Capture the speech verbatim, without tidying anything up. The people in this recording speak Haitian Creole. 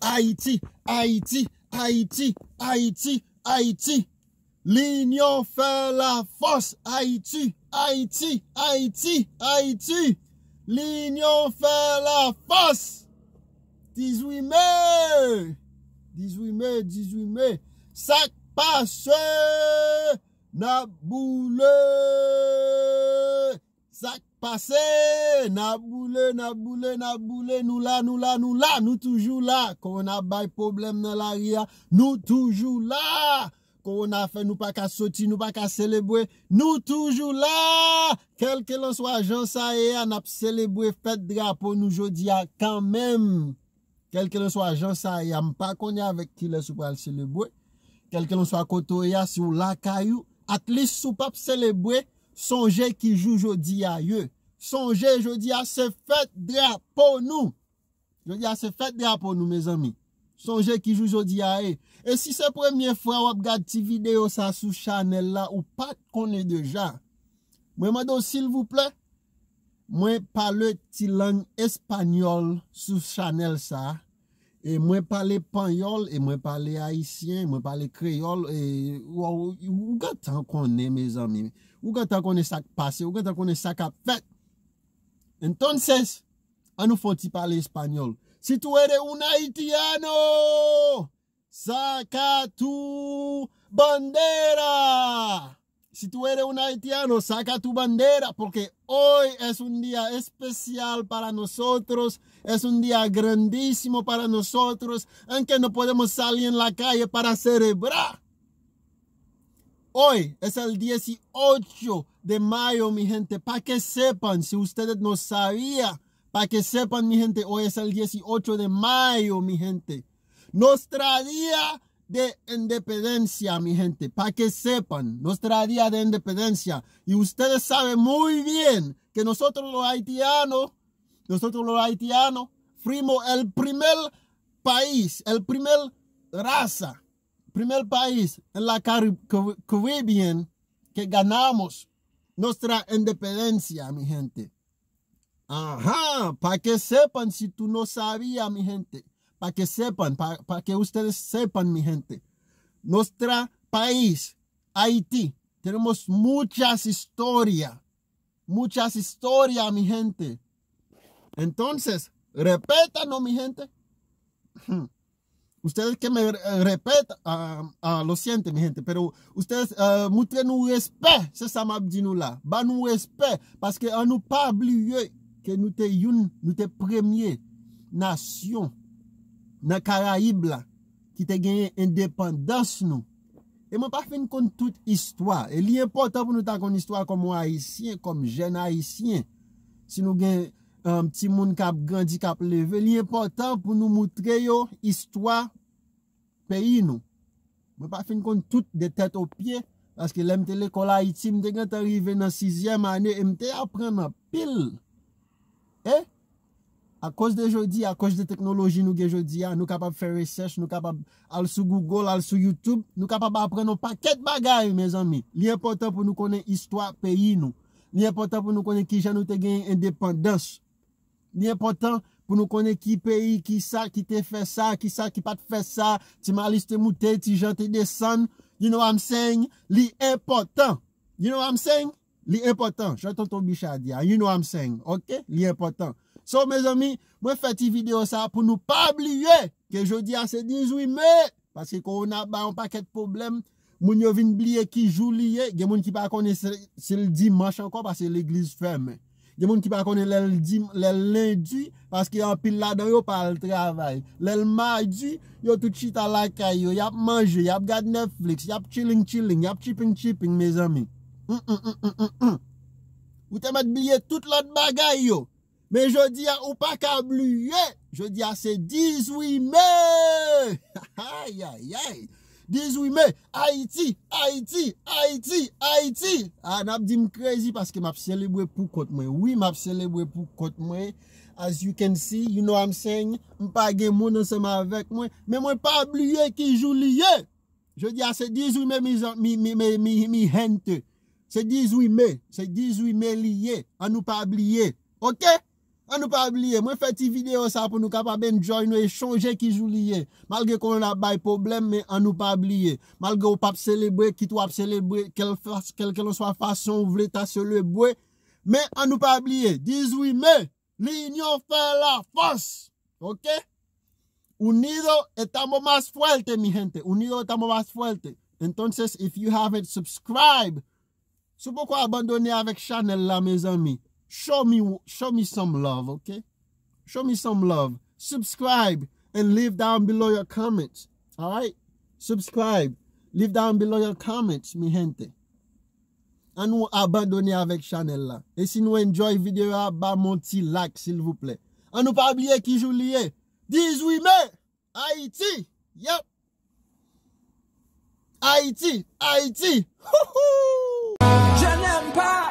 Ayiti, Ayiti, Ayiti, Ayiti, Ayiti. Linyon fè lafòs. Ayiti, Ayiti, Ayiti, Ayiti. Linyon fè lafòs. Dizuit me. Dizuit me, dizuit me. Sa k pase? N ap boule. Sa k pase? N ap boule, n ap boule, n ap boule. Nou la, nou la, nou la. Nou toujou la. Kowona ap bay pwoblèm nan lari a. Nou toujou la. Kowona fè nou pa ka soti, nou pa ka selebre. Nou toujou la. Kèlkelanswa jan sa ye a, n ap selebre fèt drapo nou jodi a kanmenm. Kèlkelanswa jan sa ye a, m pa konnen avèk kilès ou pral selebre. Kèlkelanswa kote w ye a, si w lakay ou, at least si w p ap selebre, sonje ki jou jodi a ye. Sonje jodi a se fèt drapo nou. Jodi a se fèt drapo nou, mezanmi. Sonje ki jou jodi a ye. E si se premye fwa w ap gad ti videyo sa sou chanèl la, ou pa t konnen deja, mwen mande w silvouplè, mwen pale ti lang espanyòl sou chanèl sa. E mwen pale panyòl, e mwen pale ayisyen, mwen pale kreyòl, e ou, ou, ou gentan konnen, mezanmi. Ou gentan konnen sa k pase, ou gentan konnen sa k ap fèt. Entonces, ann nou fè yon ti pale espanyòl. Si tú eres un haitiano, saca tu bandera. Si tú eres un haitiano, saca tu bandera, porque hoy es un día especial para nosotros, es un día grandísimo para nosotros, en que no podemos salir en la calle para celebrar. Hoy es el dieciocho de mayo, mi gente, pa que sepan, si ustedes no sabía, pa que sepan, mi gente, hoy es el dieciocho de mayo, mi gente. Nostra día de independencia, mi gente, pa que sepan, nostra día de independencia. Y ustedes saben muy bien que nosotros los haitianos, nosotros los haitianos, fuimos el primer país, el primer raza, primer país en la Cari-, Cari-, Caribbean que ganamos nuestra independencia, mi gente. Ajá, pa que sepan, si tú no sabía, mi gente. Pa que sepan, pa, pa que ustedes sepan, mi gente. Nuestra país, Haití, tenemos muchas historias. Muchas historias, mi gente. Entonces, respétanos, mi gente. Hmm. Ustedes que me, eh, respeta, ah, ah, lo siente, mi gente, pero ustedes, eh, montre nou respè, se sa m ap di nou la. Ba nou respè, paske ann nou pa bliye ke nou te youn, nou te premye nasyon nan Karayib la ki te genyen endepandans nou. E mwen pa fin konn tout istwa. E li enpòtan pou nou ta konn istwa kòm yon Ayisyen, kòm jèn Ayisyen. Si nou gen, um, timoun k ap grandi, k ap leve, li enpòtan pou nou moutre yo istwa peyi nou. Mwen pa fin konn tout de tèt o pye, paske lè m te lekòl Ayiti, m te gentan rive nan sizyèm ane e m te aprann anpil. E, akoz de jodi, akoz de teknoloji nou gen jodi a, nou kapab fè rechèch, nou kapab al sou Google, al sou YouTube, nou kapab aprann yon pakèt bagay, mezanmi. Li enpòtan pou nou konnen istwa peyi nou. Li enpòtan pou nou konnen kijan nou te genyen endepandans. Li enpòtan pou nou konnen ki peyi, ki sa ki te fè sa, ki sa ki pa t fè sa, Ti Malis te moute, Ti Jan te desann. You know what I'm saying? Li enpòtan. You know what I'm saying? Li enpòtan. Jan Tonton Bicha di a. You know what I'm saying? Ok? Li enpòtan. So, mezanmi, mwen fè ti videyo sa pou nou pa bliye ke jodi a se dizuit me. Paske kowona ba yon pakèt pwoblèm. Moun yo vin bliye ki jou li ye. Gen moun ki pa konnen se, se l dimanch ankò paske legliz fèmen. Gen moun ki pa konnen lè l di, lè l lendi, paske anpil ladan yo pa al travay. Lè l madi, yo tout chita lakay yo, y ap manje, y ap gad Netflix, y ap chilling chilling, y ap chipping chipping, mezanmi. Mm, mm, mm, mm, mm, mm. Ou te mèt bliye tout lòt bagay yo. Men jodi a, ou pa ka bliye. Jodi a, se dizuit me. Ay, ay, ay. Dizuit me. Ayiti, Ayiti, Ayiti, Ayiti. Ah, n ap di m crazy paske m ap selebre pou kont mwen. Wi, m ap selebre pou kont mwen. As you can see, you know what I'm saying? M pa gen moun ansanm avèk mwen. Men mwen pa bliye ki jou li ye. Jodi a, se dizuit me, mi, mi, mi, mi, mi, mi gente. Se dizuit me. Se dizuit me li ye. Ann nou pa bliye. Ok? An nou pa bliye, mwen fè ti videyo sa pou nou kapab enjoy nou e chonje ki jou li ye. Malgre korona ap bay pwoblèm, men an nou pa bliye. Malgre w p ap selebre, kit w ap selebre, kèl fas-, kèlkelanswa fason w vle ta selebre, men an nou pa bliye, dizuit me, l'union fait la force. Ok? Unido estamos más fuerte, mi gente. Unido estamos más fuerte. Entonces, if you haven't subscribed, si w poko abandone avèk chanèl la, mezanmi, show me, show me some love, ok? Show me some love. Subscribe and leave down below your comments. Alright? Subscribe. Leave down below your comments, mi gente. An nou abandone avèk chanèl la. E si nou enjoy videyo a, ba m yon ti like, silvouplè. An nou pa bliye ki jou li ye. Dizuit me! Ayiti! Yep! Ayiti! Ayiti! Houhou! Je n'aime pas.